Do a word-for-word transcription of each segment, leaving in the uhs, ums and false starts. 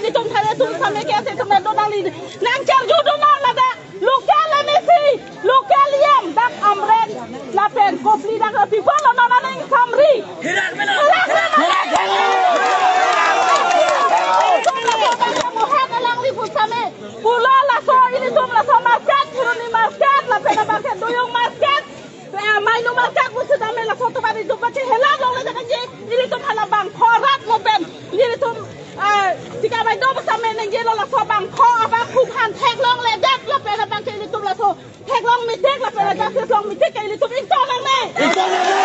Itum thare atum same ke ase itum do nangli nangcherju do non ladak local M A C, local E M dak Amren lapen Kopili dak people lo non aning samri. Muhan alangli pu same pulo laso ilitum laso market Puruni market lapen abangke Duyung market. Eh, mainu market pusitame laso atum ari atum pache helap longle dak ke ilitum hala bangpho rat mo pen ilitum, eh, tika bai do pusitame nengje lo laso bangpho abang khum han theklongle dak lapen abangke ilitum laso theklong mitik lapen dak theklong mitik ke ilitum ington nangne. Ington nangne.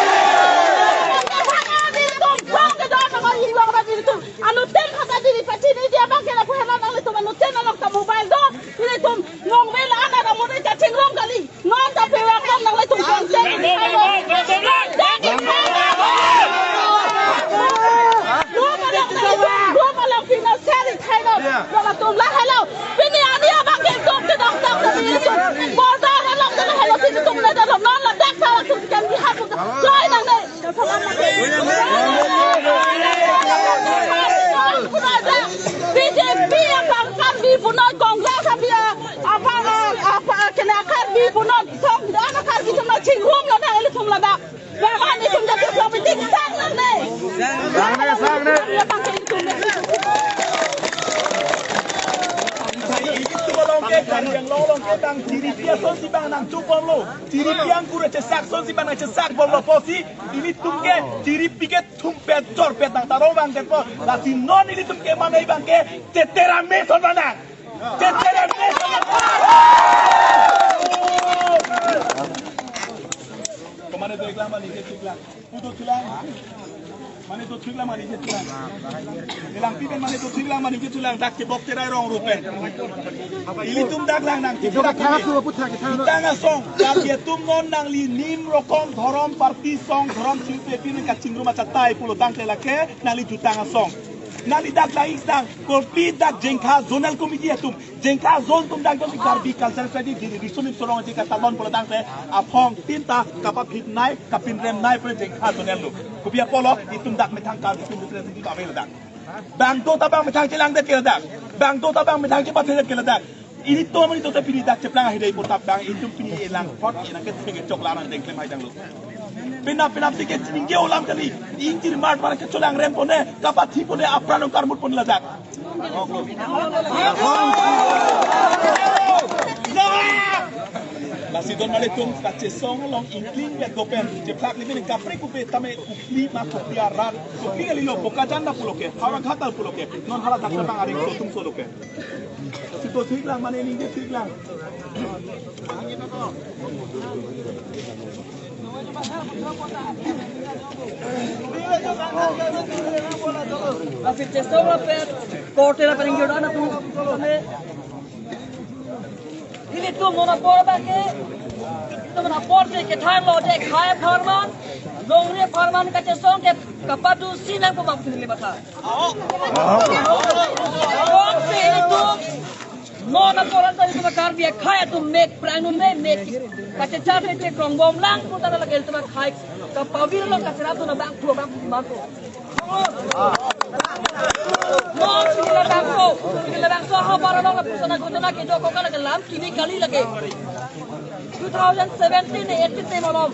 Ilitum bang ke do nang inglong rat ilitum anuttin khata diri pachini dia abangke lapu helap nanglitum anuttin along ta mobile do ilitum nongve la ana ramode kachingrum kali. Non ta pevang non nanglitum konsep. Group alang, group alang financial thailo. Lo latum la hello. Pini ani abang ke tum ke dok dok ke tum. Border along ke hello pini tum le dok non ladak sa tum kan di hak tum. Lai nangne. B J P abang Karbi punoi Congress abang, apa, apa, kena Karbi punoi song, apa Karbi cuma chingrumlo nang ilitum ladak. Bahkan itum jadi politik sang nangne. Sang nangne, sang nangne. Ilitum along ke Karbi Anglong along ke tang chiripi asonsi bang nangchobomlo. Chiripi angkur achesak asonsi bang nangchesakbomlo pusi ilitum ke chiripi ke thumpet chorpet nang taro bang ke po. Lasi non ilitum ke mane bang ke chetere mesen bang nang. Chetere mesen bang nang. Komane do iklang mane ke iklang. Pu do thulang. Mane do thulang mane ke thulang. Ilang pi pen mane do thulang mane ke thulang dak chebok cherai rong rupen. Ilitum dak lang nang. Itu ke thang tu, pu thang, thang tu. Jutang asong, Karbi atum non nangli nim rokom dhorom party song dhorom silpe pin kachingrum achatai pulo tangte lake nangli jutang asong. Nangli dak dak ik sang, Kopili dak Jengkha Zonal Committee atum. Jengkha zone atum dak dak Karbi Cultural Society di di sunim sorong di katalon pulo tangte aphong tin ta kapabhit nai, kapinrem nai pulo Jengkha Zonal lo. Kopi apotlo, itum dak methang Karbi atum representative ave dak. Bang do ta bang methang chelang det ke ladak. Bang do ta bang methang chepathe det ke ladak. Ilitum amonit do ta pini dak cheplang ahidai pu ta bang itum pini elang hot elang ke thengchok lang dengklem hai danglo. Penap penapsi ke chiningje alam kali. Ingjir mar mar ke cholang rem pone, kapathe pone, apran ongkar mut pone ladak. Lasi don malitum kachesong along ingkling bet dopen. Cheplak limin kapre kupe tame Kopili ma Kopili arat. Kopili kalilo Bokajan ta pulo ke. Howraghat ta pulo ke. Non hala dak bang aring sotum solo ke. Lasi do thik lang mane ningje thik lang. Lasi chesong lapen korte lapen ingjo dana tu. Ilitum non apor abangke, ilitum non apor ke kethang lo de khei apharman, longri apharman kachesong ke kapadu sinang pemang sini lima ta. Kongsi ilitum non apor anta ilitum Karbi akhei atum mek prangnun me mek kachechar le che krongbom lang putar lagi ilitum akhei kapavir lo kacherap tu na bang tu bang bang tu. Non pini labangso, pini labangso habar along lapuson aghotona kedo ko kala kelam kimi kali lake. Two thousand seventeen eighteen time along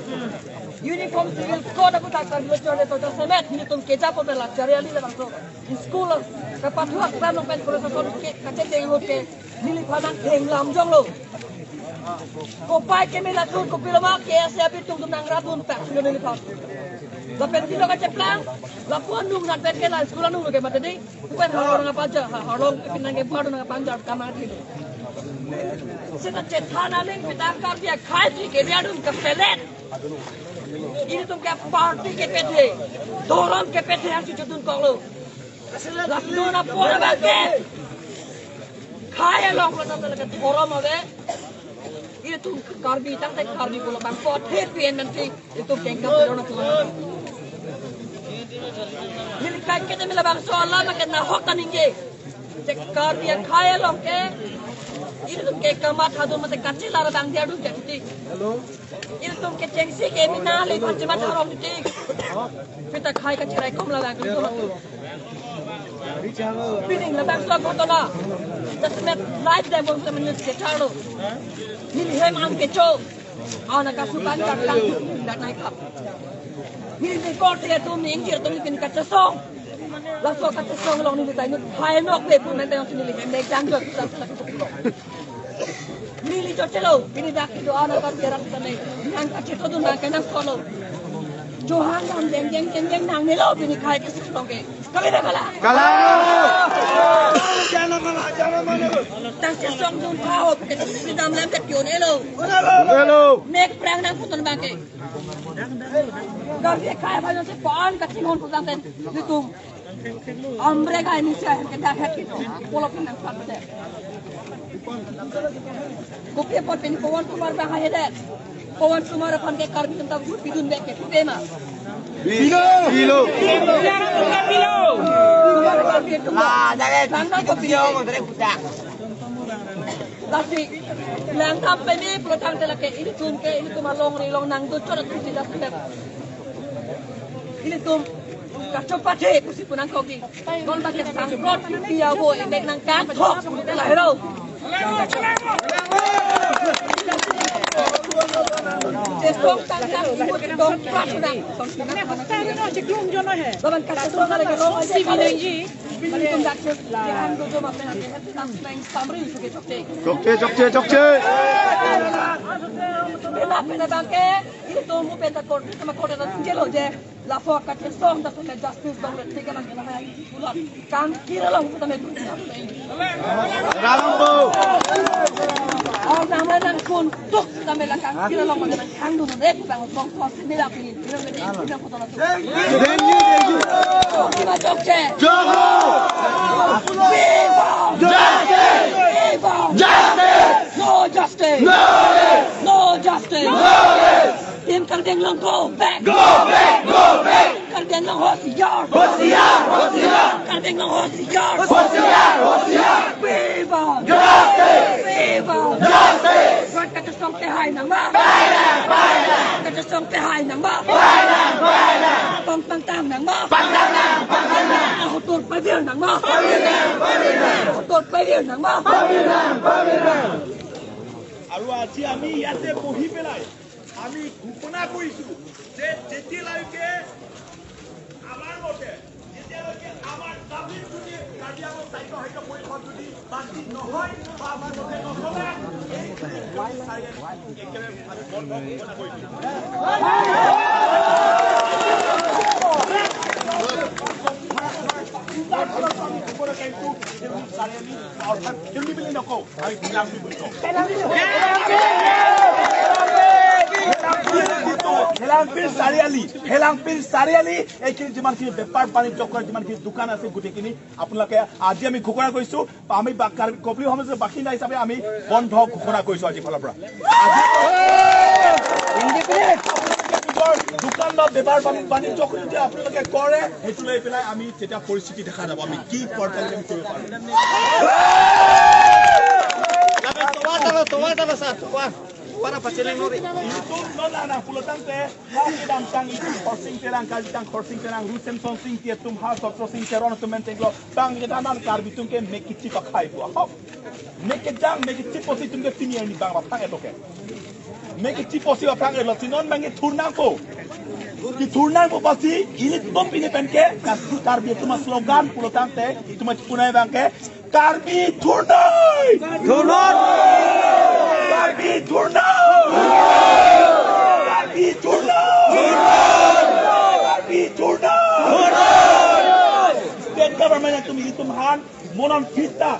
Uniform Civil Code aku tak terbiasa chole to semet ilitum keja po bela chari ali labangso. School kapathu akram along pen police ason ke kachete ho ke neli phan nangtheng lam jonglo. Kopai keme latur kopilo ma K S A P atum atum nangrap dun pak silo neli phan. Lapen pilo kacheplang, lapu anung nat pen ke la school anung lo ke mate dei. Pen harlong apa ja, ha, harlong pin nangke baru nangpanjar kamar dei. Seta chethan aling pitang Karbi akhei ke dia dun kepelet. Ilitum ke party kepethe, dhorom kepethe yang cucu dun koklo. Lapen non apor abangke khei along pulo tangte lake dhorom ave. Ilitum Karbi tangte Karbi pulo bang pot het pien nanti ilitum kengkam pulo na pulo. Neli kaiketa me labangso alam ke nahok ta ningje. Che Karbi akhei along ke ilitum ke kamatha dun mate kachelar bang dia dun ke titik. Ilitum ke chengsi ke mina le phan chematha rong titik. Pita khei kacheraikom labang ilitum. Pining labangso ghotona. Jasemet live demo semen news kecharlo. Neli hem an kecho. Auna kasukan kartang dan naikap. Neli korte atum, neli ingjir atum neli pini kachesong. Laso kachesong along neli tainut phai nokbe pu mente yang neli hem dek jang jor. Neli chochelo, pini dak ido auna kar biarak tame. Nang kachetodun nang kenang solo. Johan nang jeng jeng jeng jeng nangnelo pini khai keseklong ke. Kali na kala? Kala! Tang chesongdun pahop ke sidam lem ke pion elo. Elo! Mek prang nangputon abangke. Karbi akhai aphan jongsi pan kachinghon pu tangte nelitum ambre kai ni sia hem ke dak het kito. Polo pinang pat bete. Kopi apot pini Pawan Kumar abang haihedet. Pawan Kumar aphan ke Karbi atum ta vote pidunde ke, pide ma? Pilo. Pilo. Kumar aphan ke tum. Lah, jangan. Karena kopi. Lasi, langkam peme pulo tangte lake, ilitum ke, ilitum alongri along nangdo chot atum si dak pet. Ilitum kachopathe pusi pu nangkok di. Non abangke sangkrot dia bo, emek nangkangthok pulo te lahelo. Chesong tangka, imut tong prak na. Tong prak na. Laban kachesong lake long aja kali. Ilitum dak chesong, yang dojo mapen ake, hati nang main samri suke chokche. Chokche, chokche, chokche. Pena, pena abangke, ilitum mu penta kor, sama kor na jelo je. Laso kachesong ta sene justice dong le tiga lang kena hai pulo. Kangkir along puta me dun. Rambo. Auna nangkun tuk tame la kangkir along mane nang kangdun ne bang bong tos ne la pini. Dengi, dengi. Ima chokche. Jogo. Viva. Justice. Viva. Justice. No justice. No rest. No justice. No rest. Team Karbi Anglong go back. Go back, go back. Team Karbi Anglong hosiyar. Hosiyar, hosiyar. Karbi Anglong hosiyar. Hosiyar, hosiyar. Viva. Justice. Viva. Justice. Rat kachesong te hai nang ma. Pai nang, pai nang. Kachesong te hai nang ma. Pai nang, pai nang. Pang pangtang nang ma. Pangtang nang, pangtang nang. Ahotur pavir nang ma. Pavir nang, pavir nang. Ahotur pavir nang ma. Pavir nang, pavir nang. আৰু আজি আমি ইয়াতে বহি পেলাই আমি ঘোষণা কৰিছো যে যেতিয়ালৈকে আমাৰ মতে, যেতিয়ালৈকে আমাৰ দাবী যদি কাৰ্বি আংলং স্বায়ত্তশাসিত পৰিষদ যদি বাতিল নহয় বা আমাৰ মতে নচলে, এই চাৰিআলি একেবাৰে আমি বন্ধ ঘোষণা কৰিছো। চাৰিআলি, অৰ্থাৎ খেলি বুলি নকওঁ, আমি বিলাসী বুলি কওঁ। হেলাংপিৰ চাৰিআলি, হেলাংপিৰ চাৰিআলি, এইখিনি যিমানখিনি বেপাৰ বাণিজ্য কৰে, যিমানখিনি দোকান আছে, গোটেইখিনি আপোনালোকে আজি আমি ঘোষণা কৰিছো, আমি বা-, কাৰ্বি কপলি সমাজৰ বাসিন্দা হিচাপে আমি বন্ধ ঘোষণা কৰিছো আজিৰ ফালৰ পৰা। আজি নিজৰ দোকান বা বেপাৰ বাণি-, বাণিজ্য কৰি যদি আপোনালোকে কৰে, সেইটো লৈ পেলাই আমি তেতিয়া পৰিস্থিতি দেখা যাব, আমি কি পৰ্যায়ত আমি কৰিব পাৰোঁ। Tomar, tomar, tomar, tomar, sir, tomar. Tomar apa sih, Neng Nori? Ilitum non anak pulo tangte, lagi dam tang ilitum Khorsing Terang, kali tang Khorsing Terang, Ru Semson Sing, Tietum Har, Sotro Sing Teron, Tumen Tenglo, bang kita nan Karbi atum ke mek kichi pakai buah. Mek kejang, mek kichi posi atum ke pini ini bang bapang eto ke. Mek kichi posi bapang eto, si non bang ke thurnang po. Di thurnang po pasti, ilitum pini pen ke, kas-, Karbi atum slogan pulo tangte, itum punai bang ke, Karbi thurnoi! Thurnoi! Karbi thurnoi! Karbi thurnoi! Karbi thurnoi! State government atum ilitum aphan monon phita.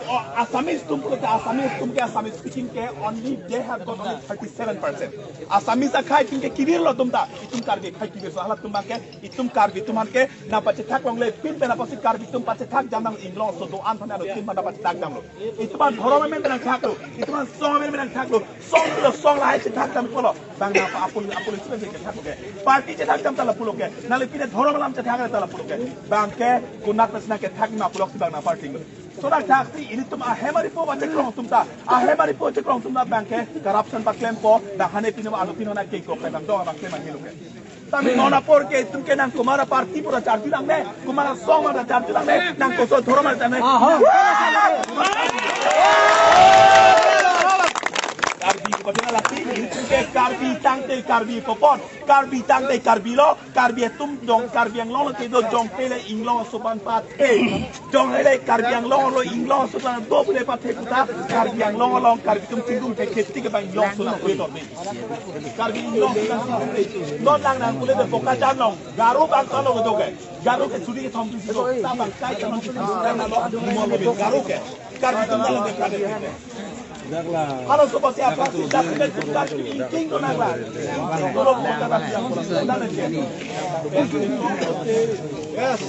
O, Assamese atum pulote Assamese atum ke Assamese speaking ke only they have got only thirty-seven percent. Assamese akhai atum ke kibirlo atum ta, itum Karbi akhai kibirso, halatum abang ke itum Karbi atum aphan ke nangpachethak longle pin pen apotsi Karbi atum pachethak jam nang inglong so do-an aphan alo tin aphan nangpachethak jamlo. Itum aphan dhorom amen nangthaklo, itum aphan song amen nangthaklo, song lo song lahai chethak jam pulo. Bang nangpa apul apul isi pen chethak ke. Party chethak jam ta lapulo ke. Nangli pine dhorom alam chethak ta lapulo ke. Bang ke konat nasi nangkethak ma pulok si bang nang party lo. Sodak thaksi ilitum ahem aripo ba chekrong atum ta. Ahem aripo chekrong atum ta bang ke corruption paklempo, dak hane pine ba alo pine na kengkok ke bang dong bang ke mangilo ke. Tame non apor ke itum ke nang komat aparty pura charju nangne, komat asong mata charju nangne, nang koso dhorom mata nangne. Aha. Karbi kepadenga lasi, itum ke Karbi tangte Karbi popon, Karbi tangte Karbi lo, Karbi atum jong Karbi Anglong lo kedo jongte le Inglong asopan pat. Eh, jong hele Karbi Anglong lo Inglong asopan do pule pathe puta, Karbi Anglong along Karbi atum chingrum ke kheti ke ba Inglong asopan do dorme. Karbi Inglong asopan do dorme. Non lang nang pule de Bokajan along, Garo bang kalo do ke. Garo ke suri kethom tu si do. Ta bang kai ke non si do. Garo ke. Karbi atum dalam ke Karbi. Halo, sobat siapa? Kita sudah tinggal di King Donagla. Tolong kita kasih yang kurang. Yes.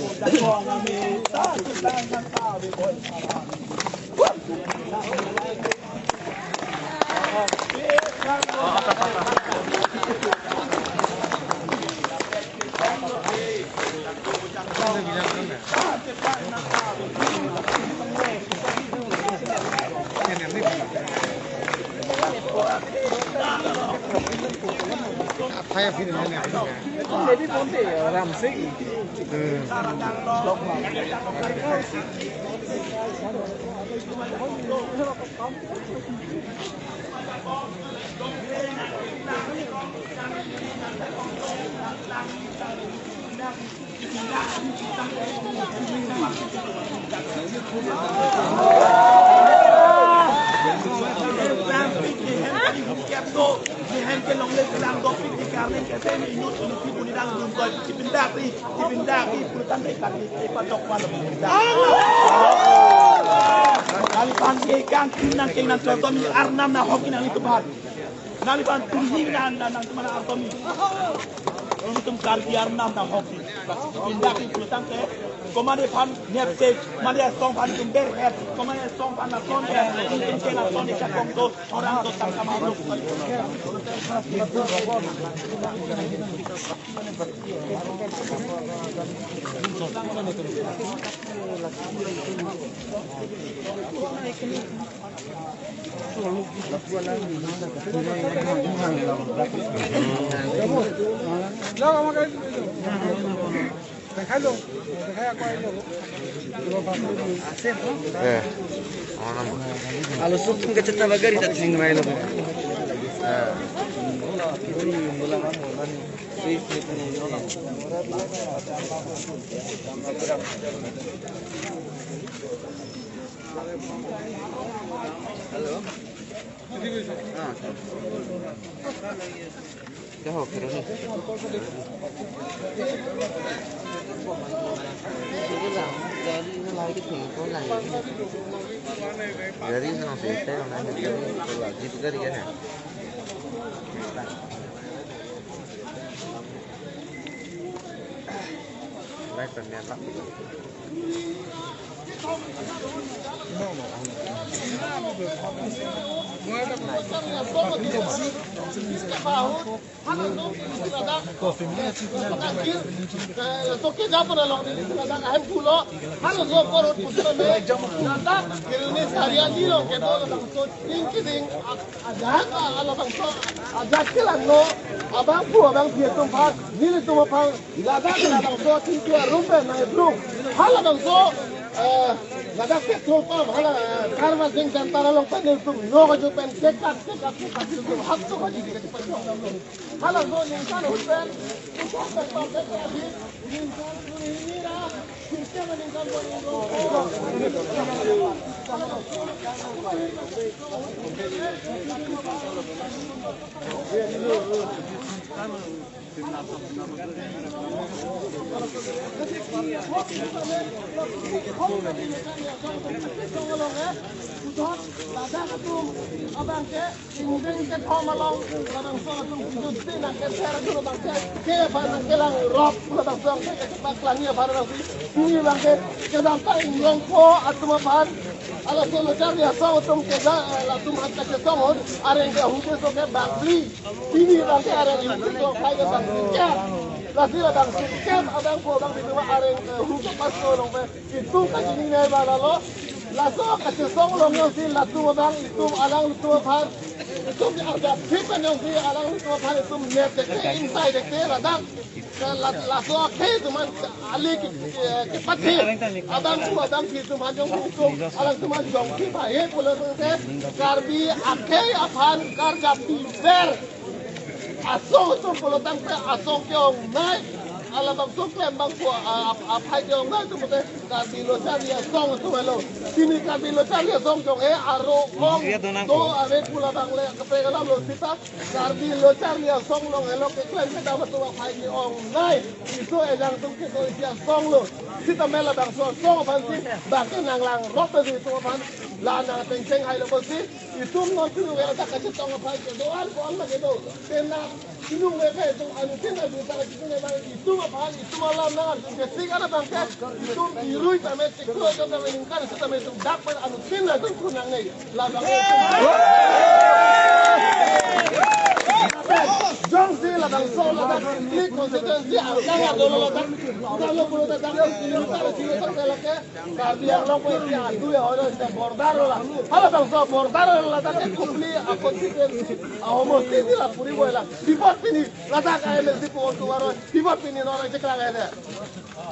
Nangli pan ke kang kim nang keng nang chotom ni arnam nang hoki nangli keban. Nangli pan tumhi nang nang nang teman artomi. Itum Karbi arnam nang hoki. Pindah ke pulutang ke. Komane pan nepse, mane asong pan tum berhet, komane asong pan naton berhet, itum ke naton ni chakong to, orang to tangkam alu. Eh, orang nama. Alo sukun ke cetha bagari tak sing mai lo. Eh. Hello. Ah. Kya ho, kya ho? Gari na se, gari na se, gari na se, gari na se. Lai pemya tak. Toke japan along ni ladak ahem pulo. Halo zo korot pusi me. Ladak kiri ni sehari aji lo kedo ladak so ting kiding. Ajak, ah, labangso, ajak ke langno, abangphu abangphi atum aphan, nelitum aphan, ladak labangso, tingki arum pen nangdrung. Halabangso, eh, ladak ke thopam, hala, eh, Karbi Anglong Center along pen nelitum, no kaju pen, kekat, kekat, kekat, nelitum, hap to kaju, kekat, kekat, kekat. Halabangso, ningkan arum pen, usap pen, pen, pen, pen, Ladak atum abang ke, ingdeng kethom along, labangso atum kejut tin nang keser dulu abang ke, ke aphan nang kelang rop, labangso abang ke, ke paklang aphan abang si, ini abang ke, kedamtang Inglongpo atum aphan, ala solo charli asong atum ke, eh, latum aphan kachesong ahut, areng ke ahut ke so ke bangli, ini abang ke areng ahut ke so kai ke bangli ke, lasi labangso ke, abangpo abang di dua areng, eh, ahut ke paso along pe, itum kachini nai ba lalo, laso kachesong along yang si latum abang itum alanglitum aphan, Itum arjap thip pen jongsi alanglitum aphan itum nep dekte, ingtai dekte, ladak, la, laso akhei atum an ali ke, ke, kepathe. Abang ku, abang si atum aphan jongsi itum, alangtum an jongsi bahe pulo tangte, Karbi akhei aphan karjap piver asong atum pulo tangte asong ke-ongnei. Alabangso klembang pu a, a, aphai ke-ongnei atum pute Karbi Lo Charli Asong atum helo. Pini Karbi Lo Charli Asong jong he aro ong do ave pu labang le kaprek alam lo sita Karbi Lo Charli Asong along helo keklem kedam atum aphai ke-ongnei. Iso ejang atum kedo isi asong lo. Sita me labangso asong aphan si bangke nanglang rok ta si itum aphan la nang tengteng hai lo pusi itum non pinu ke ladak kachetong aphai kedo-an ko-an ma kedo. Tena pinu ke ke itum anuttin adu ta kachetong abang itum aphan itum alam nang itum ke tik ana bangke itum irui tame chiklo itum tame ningkan sita me itum dak pen anuttin atum kun nangne. Labang itum jongsi labangso ladak klik konstituensi angkang ado lo ladak. Dalo pulo ladak kilo tara kilo tara lake. Karbi Anglong pu isi adu ya oro isi border lo la. Halabangso border lo ladak ke Kopili a constituency a homosti si la puri boi la. Bipot pini ladak a M L C pu ontu aro. Bipot pini non cheklang ede.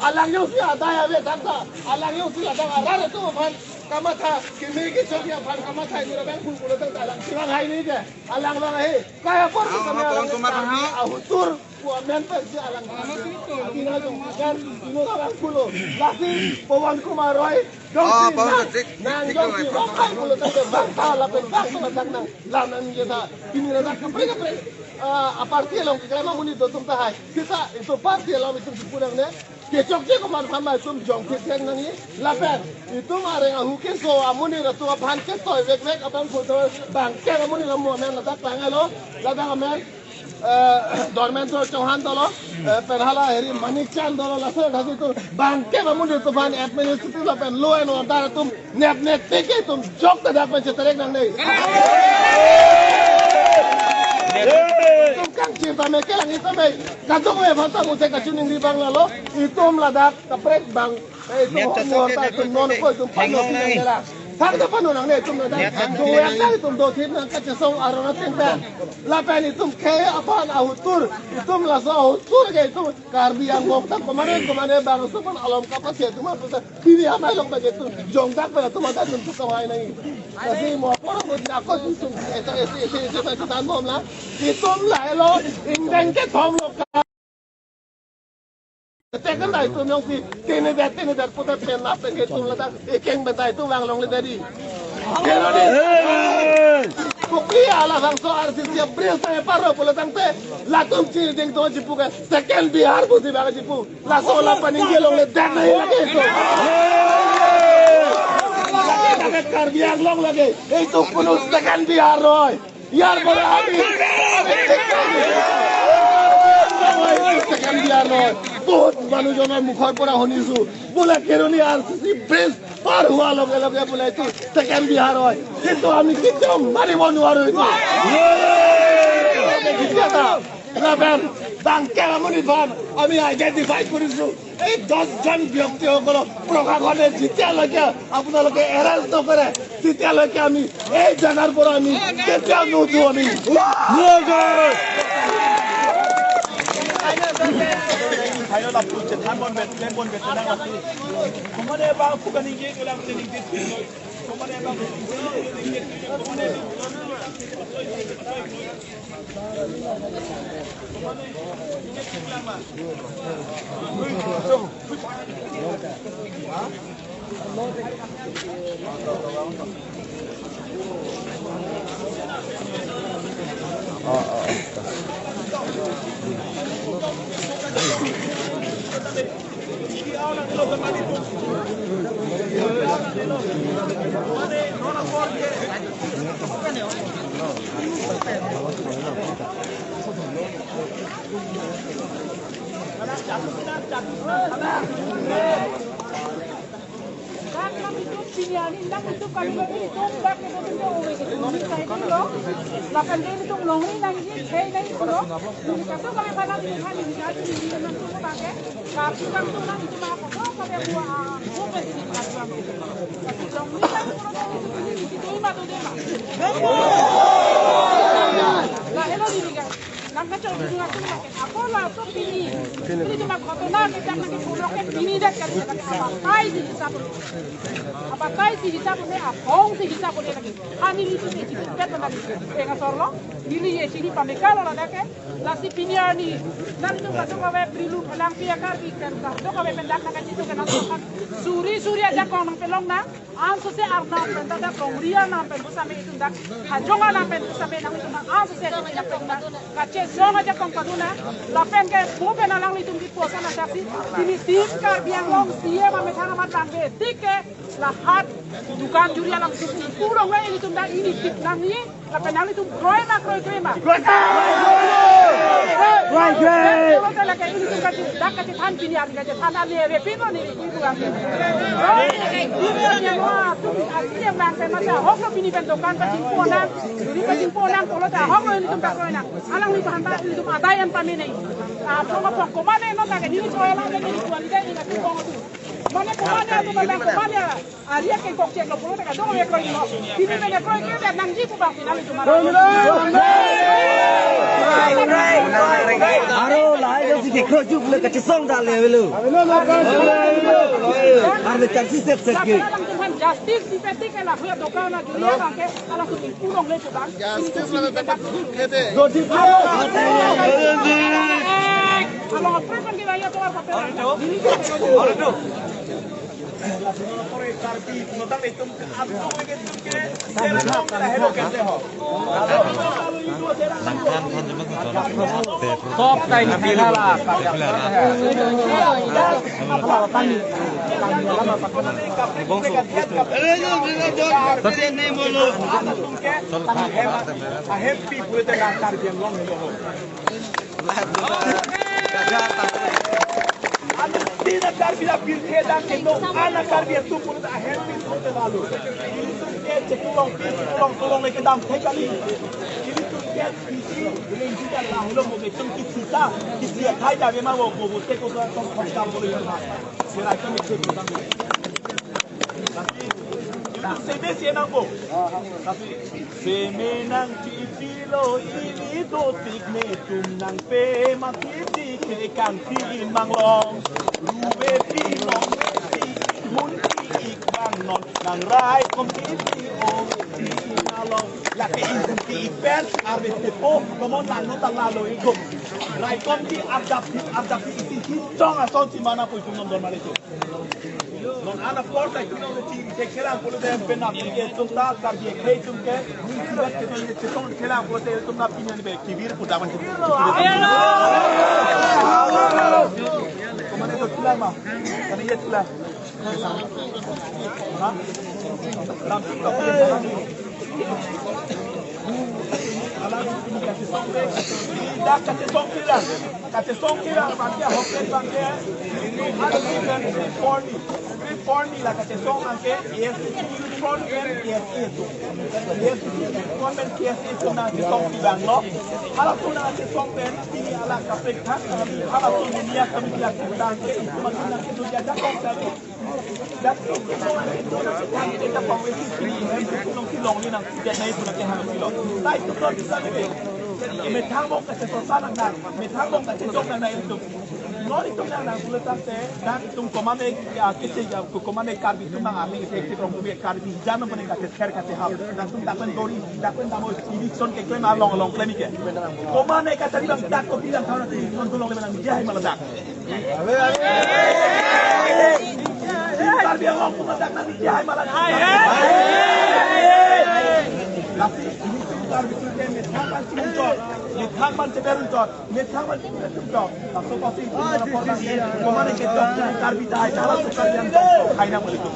Alang jongsi adai ave tangta. Alang jongsi ladak arat atum aphan kamatha kimi kechok aphan kamatha ini labang pul pul tangta alang chevang hai ni ke. Alang lang hai. Kaya por Pawan Kumar Roy. Ahutur. Pu amen pensi alang atina jong akan ino alang pulo. Lasi Pawan Kumar Roy. Oh, Pawan Kumar, tik, nang tik, jongsi tik, rokai pulo tangte bangta lapen bangta ladak nang lam nang jeta. Pini ladak kaprek kaprek. Ah, aparty along keklem amonit do atum tahai. Sita itum party along itum si pu nangne. Kechokche komat aphan ma itum jongsi thek nangji. Lapen itum areng ahu keso amonit atum aphan ketoi vekvek aphan photo bangke amonit atum amen ladak lang helo. Ladak amen eh, Dharmendra Chauhan dolo, eh, pen hala heri Manik Chand dolo, laso thasi itum bangke amonit atum aphan administrative lapen law and order atum nep nep teke itum jok ta dak pen cheterek nangne. Itum kangchir tame kelang tame kadokave aphan ta mute kachiningri abang lalo, itum ladak kaprek bang Eh, itum nep chachok hormor ta ke itum non ko itum pano hengong nang nang nela. Thang ta pano nangne itum na. Nep chachok duet nang ta itum do thip nang kachesong aron ateng pen. Lapen itum khei aphan ahutur. Itum laso ahutur ke itum Karbi Anglong ta komane komane bangso aphan alom kapasi itum aphan ta pini amei along bagi itum jongdak pen itum ada itum chesong hai nang. Lasi mo apor mo nako itum ese ese ese ese ese tan bom la. Itum lahelo ingdeng kethom lo ka. Tekan dai itum jongsi tinidet tinidet putar pen lapen ke itum ladak ekeng pen dai itum vang longle dadi. Keroni. Kopili alabangso R C C a bridge ta epar lo pulo tangte latum chini ding to chipu ke second Bihar pusi bang chipu. Laso la paningje longle det nahi lake itum. Lake lake Karbi Anglong lake. Itum punu second Bihar noi. ইয়াৰ পৰা আমি ছেকেণ্ড বিহাৰ নহয়। বহুত মানুহজনৰ মুখৰ পৰা শুনিছো, বোলে কেৰণি আৰ চি চি ব্ৰিজ পাৰ হোৱাৰ লগে লগে বোলে এইটো ছেকেণ্ড বিহাৰ হয়, কিন্তু আমি কেতিয়াও মানিব নোৱাৰো এইটো। এতিয়া এটা ৰাবেন ডাঙৰ আমনি পাম, আমি আইডেণ্টিফাই কৰিছো। এই দহজন ব্যক্তিসকলক প্ৰশাসনে যেতিয়ালৈকে আপোনালোকে এৰেষ্ট নকৰে, তেতিয়ালৈকে আমি এই জেগাৰ পৰা আমি কেতিয়াও নুঠো আমি। Lapen dei itum longri nangji, khei nangji pulo. Neli kadokave aphan neli nangji nangtum bangke. Karbi bangtum nangji ma koso. Nang kachor dulu aku lagi. Ako laso pini. Pini cuma kotonan kita lagi pulok ke pini dak kan kita abatai si hisap. Abatai si hisap ne, abong si hisap ne lagi. Hani nelitum isi pet lagi. Enga sorlo. Neli isi ni pameka lo ladak ke. Lasi pini arni. Nangtum kadokave Bri Lun Phelangpi akar bi kan kadokave pendak nang kachito ke nangtum suri suri ajakong nangpelong nang. Ansose arnam pen dak Kongri arnam pen pusitame itum dak, hajong arnam pen pusitame nanglitum ansose ajakong nang kachesong ajakong padu nang. Lapen ke pu pen alanglitum kipu ason asaksi, pini Team Karbi Anglong C E M amethang amat bangke tik ke lahat dukan juri alam susi pulong le ilitum dak ini tik nangji. Lapen nanglitum kroi ma, kroi, kroi ma. Kroi, kroi. Kroi, kroi. Kalau tak lagi ilitum kaji, dak kachethan pini hari kachethan ani repin lo ni repin lo. Kroi. Ini yang wah, tu bisa ini yang bang saya masa. Hok lo pini pen dukan pachingpo nang, juri pachingpo nang, kalau tak hok lo ilitum tak kroi nang. Alanglitum hanta ilitum adayan pamene. Ah, pong pong komane non tak ini kroi lang ini kuan deh ini kuan tu. Mane komane tu mane komane. Ari akengkok chek lo pulo ta kadokave kroi lo. Pini mene kroi ke nangji pu bang final itu mara. Aro lahai jongsi kekroi chuk le kachesong ta le avelo. Arve chances set set ke. Alanglitum aphan justice dipeti ke la huya doka na juri abang ke alanglitum pulong le pu bang. Justice la dapat khede. Along operation ke ya to apa. Ahem pi pura tengah Karbi Anglong. Ano, di na Karbi la pirthe dan ke no, ana Karbi atum pulo ta ahem pi pulo ta lalu. Ilitum ke chekulong pi, chekulong kulong le kedam thek kali. Ilitum ke pisi, rinci dan lahelo mo ke tum kisi ta, kisi athai ta bema wo bo bo te ko ko tong tong kam bo le ha. Sira kami chekulong. Tapi, ilitum sebe si nangkok. Tapi, Semenang chipilo ili dotik netum nangpemati ti ke kangti manglong. Ruwe ti long ti mun ti ik bang non nang raikom ti ti o ti along. Lake inti ik pen arve tepo komon nang nota lalo ikum. Raikom ti arjap ti arjap ti isi hincong ason ti mana pui tum nom don mare tu. Non ana porta kino le ti ke kelang pulo de penap ke tum ta Karbi ke tum ke. Ni tiga ke ni ti tong kelang pulo de tum na pini ni be kibir pulo daman kibir. Komane to kila ma. Kami ye kila. Ha? Ram ti to. Ala ni kachesong de. Dak kachesong kila. Kachesong kira bangke hotel bangke. Hari ini kan three forty. Three forty la kachesong bangke. Yes, front pen yes, yes. Yes, front pen yes, yes na kachesong bilang lo. Hala tu na kachesong pen ini ala kapek kan. Hala tu dunia kami bilang kita ke itu makin nanti tu jaga kong kami. Methang bong kachesong nang nang, methang bong kachesong nang nang itum. Non itum nang nang pulo tangte, dan itum komane, ya, kese ya, komane Karbi itum nang ami kese kese rong kumi Karbi jano mane kachesong kachehap. Nangtum dakpen dori, dakpen damo, election ke klem along along klem ke. Komane kachari bang dak kopi bang thana ti, non tulong le nang jahai malah dak. Karbi Anglong pumadak nang jahai malah. Tapi ini Karbi itu dia methang pan cincor, methang pan ceber uncor, methang pan ceber uncor. Laso pasi itu mana porda ke, kemana ke jok Karbi dahai, kalau tuh Karbi yang jok, hai nama itu.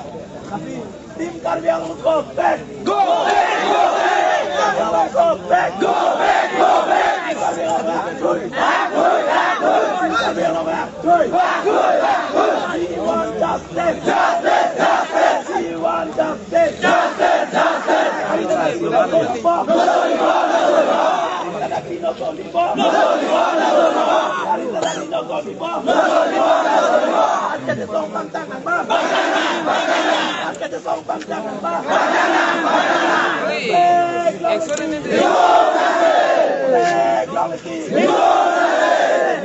Tapi Team Karbi Anglong go back! Go back! Go back! Karbi Anglong go back! Go back! Go back! Karbi Anglong back! Karbi Anglong back! We want justice! Justice! Justice! We want justice! Justice! Justice! Hari tadi kita go di bawah. Hari tadi kita go di bawah. Hari tadi kita go di bawah. Song pangtang nangma. Angke song pangtang nangma. Flag long liti. Flag long liti.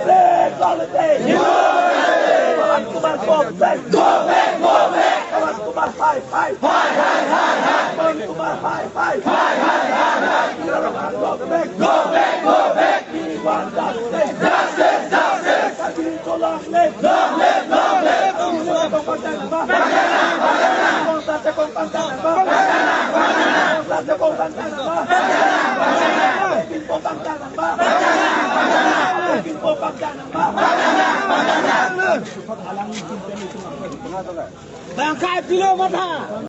Flag long liti. Pawan Kumar, go back. Go back, go back. Pawan Kumar, fight, fight. Fight, fight, fight, fight. Pawan Kumar, fight, fight. Fight, fight, fight, fight. Go back, go back. We want justice. Justice, justice. Long live, long live, long live. Bang kai pilo matha.